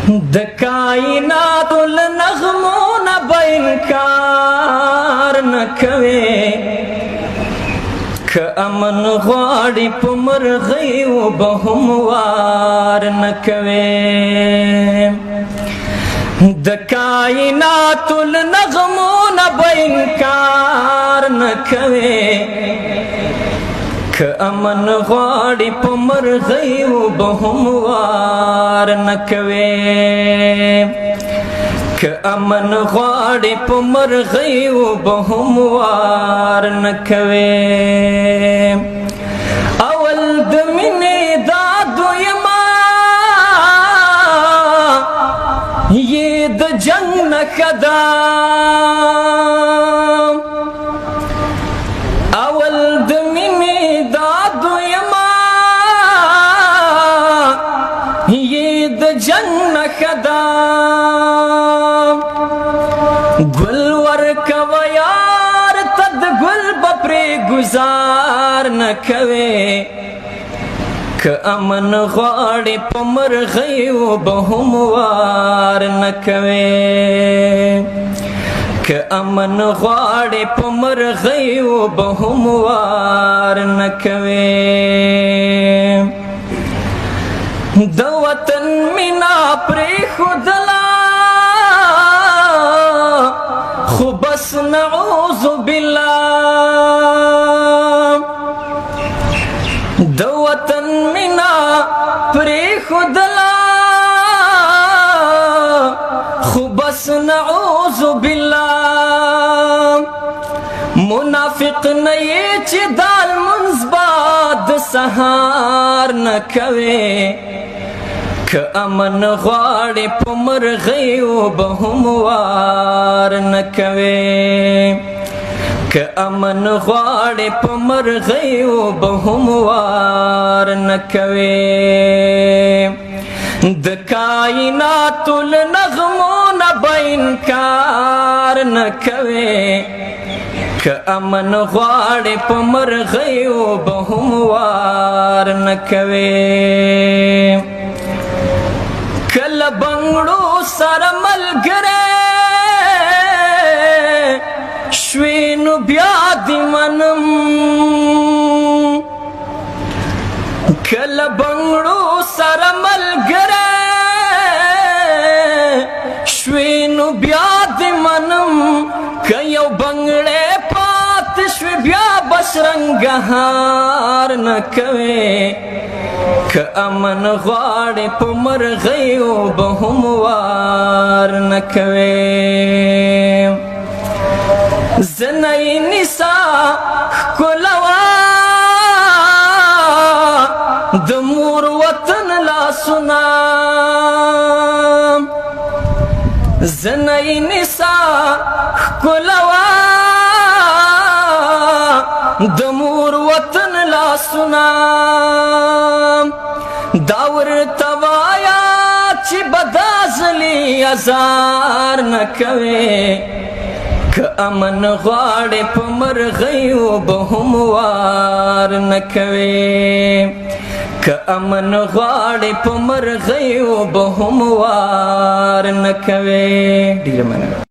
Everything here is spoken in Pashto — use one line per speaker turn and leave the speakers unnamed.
د کائنات له نغمو نه به انکار نه کوې، که امن غواړي په مرغیو به هم وار نه کوې. د کائنات له نغمو نه به انکار نه کوې، که امن غواړي په مرغیو به هم وار نه کوې، که امن غواړي په مرغیو به هم وار نه کوې. اول د مینې دا دویمه یې د جنګ نښه ده، اول د مینې دا دویمه یې د جنګ نښه ده. ګل ورکوه یار ته د ګل به پرې ګزار نه کوې، که امن غواړي په مرغیو به هم وار نه کوې، که امن غواړي په مرغیو به هم وار نه کوې. د وطن مینا پرې خودلا خو بس نعوذ بالله، د وطن مینا پرې خودلا خو بس نعوذ بالله. منافق نه یې چې دال منځ باد سهار نه کوي، که امن غواړي په مرغیو به هم وار نه کوي، که امن غواړي په مرغیو به هم وار نه کوي. د کائنات له نغمو نه به انکار نه کوي، که امن غواړي په مرغیو به هم وار نه کوي. کله بنګړو سره ملګری شوې نو بیا دې منم، کله بنګړو سره ملګری شوې نو بیا دې منم، که یو بنګړی پات شوې بیا بشرنګهار نه کوې، که امن غواړي په مرغیو به هم وار نه کوې. زنی نسا ښکلوه د مور وطن لاسونه، زنی نسا ښکلوه د مور وطن لاسونه، دا ورته وایا چې بدازلی ازار نه کوې، که امن غواړي په مرغیو به هم وار نه کوې، که امن غواړي په مرغیو به هم وار نه کوې. ډېره مننه.